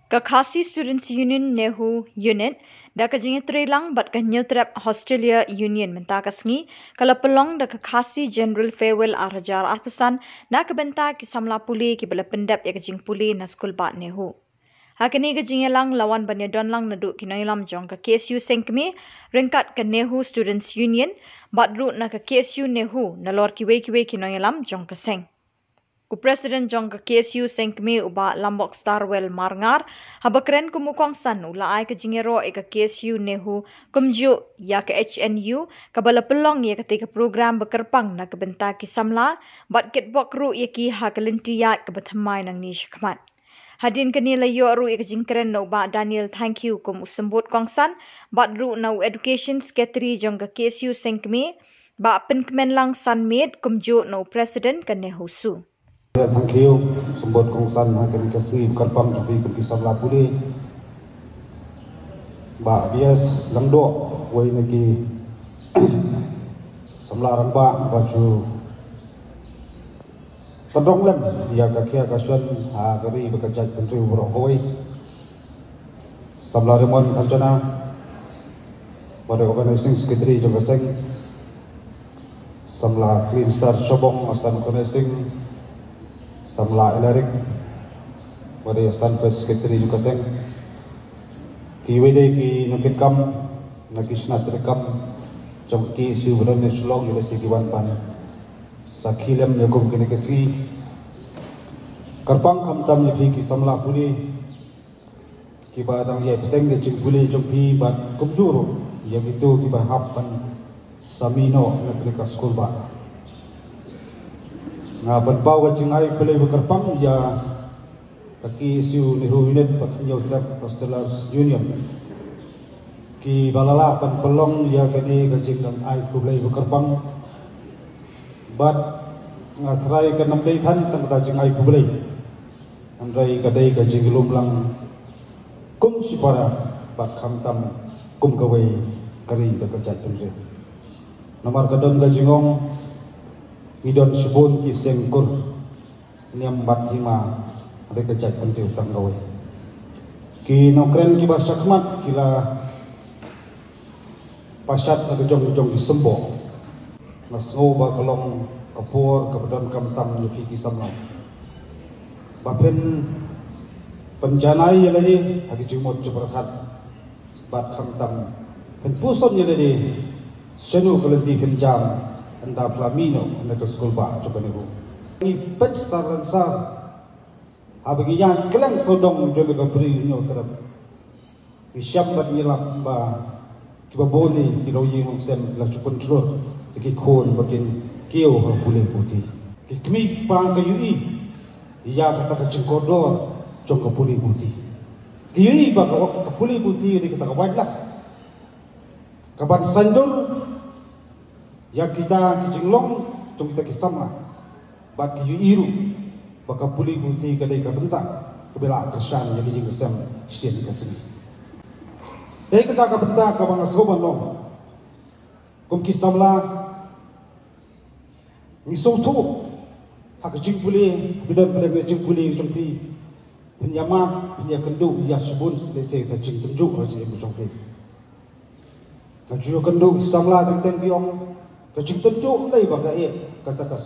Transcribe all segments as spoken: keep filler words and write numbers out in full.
Ka Khasi Students Union NEHU Unit, da ka jingïatreilang bad ka Hynñiewtrep Hostelier Union mynta ka sngi, ka la pynlong da ka Khasi General Farewell arhajar arphew san na ka bynta ki samla pule kiba la pyndep ïa ka jingpule na skulbah NEHU. Ha kane ka jingïalang la wan ban ïadon lang naduh ki nongïalam jong ka KSU Seng Kmie, ryngkat ka NEHU Students Union, bad ruh na ka KSU NEHU, nalor kiwei kiwei ki nongïalam jong ka seng. U President jong ka KSU Seng Kmie, u Bah Lambok Starwell Marngar, haba kren kum u kongsan, u la ai ka jingïaroh ïa ka KSU NEHU kumjuh ïa ka HNU, kaba la pynlong ïa katei ka program ba kyrpang na ka bynta ki samla bad kitbok ruh ïa ki ha ka lynti ïaid kaba thymmai nangne shakhmat. Hadien kane la ïoh ruh ïa ka jingkren na u Bah Daniel Thangkhiew kum u symbud kongsan, bad ruh na u Education Secretary jong ka KSU Seng Kmie, Bah Pynkmenlang Sanmiet, kumjuh na u President ka NEHUSU. Thangkhiew, symbud kongsan ha kane ka sngi ba kyrpang jong phi kum ki samla pule. Bah B S Lyngdoh, uwei na ki samla rangbah ba ju pynrung lem ïa ka khia ka shon ha ka ri bad ka jaitbynriew baroh kawei. Samla Raymond Kharjona, ba dei Organizing Secretary jong ka seng. Samla Clean Star Showbong, Assistant Organizing. Samla Alaric, ba dei Assistant Press Secretary jong ka seng. Kiwei de ki nongkitkam, na ki shnat treikam jong ka KSU ba don ha Shillong, ïa lade ki wan ban sakhi lem ïa kum kine ki sngi. Kyrpang khamtam ïa phi ki samla pule kiba dang ïai bteng ïa ka jingpule jong phi bad kumjuh ruh ïa kito kiba hap ban sa mih noh na kane ka skulbah. Nga pynpaw ka jingai khublei ba kyrpang ïa ka KSU NEHU Unit bad ka Hynñiewtrep Hostelers Union, kiba la lah ban pynlong ïa kane ka jingdon ai khublei ba kyrpang. Bad nga tharai kan ym dei than tang kata jingai khublei, hynrei ka dei ka jinglum lang kum shipara bad khamtam kum kawei ka ri bad ka jaitbynriew. Namar ka don ka jingong, ngi don shibun ki seng kur, niam bad hima, hynrei ka jaitbynriew tang kawei. Ki nongkren kiba shakhmat ki la pashat na ka jong ka jong ki symboh. Nga sngew ba ka long ka por kaba donkam tam ïa phi ki samla ba phin pynjanai ïa lade ha ki jingmut jingpyrkhat, bad khamtam phin puson ïa lade shano ka lynti phin jam ynda phi la mih noh na ka skulbah jong ka NEHU. Ngi peit sar lane sar, haba ngi ïaid kylleng sawdong jong ka Ri Hynñiewtrep, ngi shem bad ngi lap ba kiba bun ki nongïing nongsem ki la shu pynshlur ïa ki khun ba kin kiew ha pule puthi. Ki kmie ki kpa ki ïohi ïa kata ka jingkordor jong ka pule puthi. Ki ïohi ba ka, ka pule puthi ka dei kata ka waitlak kaban saiñdur ïa kita ki jinglong jong kita ki samla. Bad ki ïohi ruh ba ka pule puthi ka dei ka bynta kaba la kyrshan ïa ka jingkyrshan shisien ka sngi. Dei kata ka bynta kaba nga sngew ban long, kum ki samla, ngi sngewthuh ha ka jingpule, phi don pdeng ka jingpule jong phi, phin ïa map, phin ïa kynduh ïa shibun lehse ka jingtynjuh ha ka jingim jong phi. Ka jingkynduh samla teng teng ki ong, ka jingtynjuh ym dei ba ka eh kata ka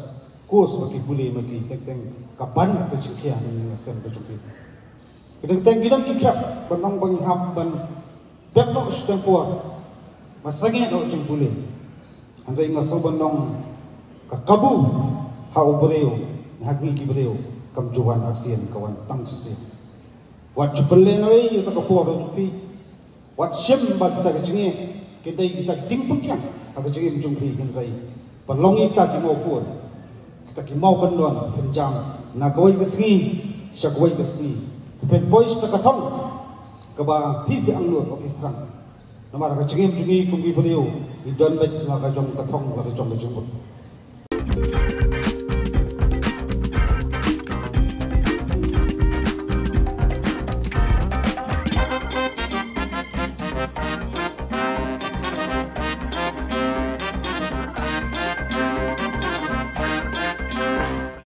course ba ki pule ma ki, teng teng ka ban ka jingkhia na ka sem ka jong ki. Teng teng ki don ki khep ban ong ba ngi hap ban beh noh shiteng por, ban sangeh noh jingpule. Hynrei nga sngew ban ong, ka kabu ha u briew ne ha kine ki briew kam ju wan arsien, ka wan tang shisien. Wat ju pynlehnohei ïa kata ka por jong phi. Wat shim ba kita ki jingeh ki dei kita ki jingpynkhiang ha ka jingim jong phi, hynrei ba long ïa kita ki mawkhun, kita ki mawkyndon, phin jam na kawei ka sngi sha kawei ka sngi, phin poi sha ka thong kaba phi phi angnud ba phi thrang. Namar ha ka jingim jong ngi kum ki briew, ngi don beit la ka jong ka thong la ka jong ka jingmut.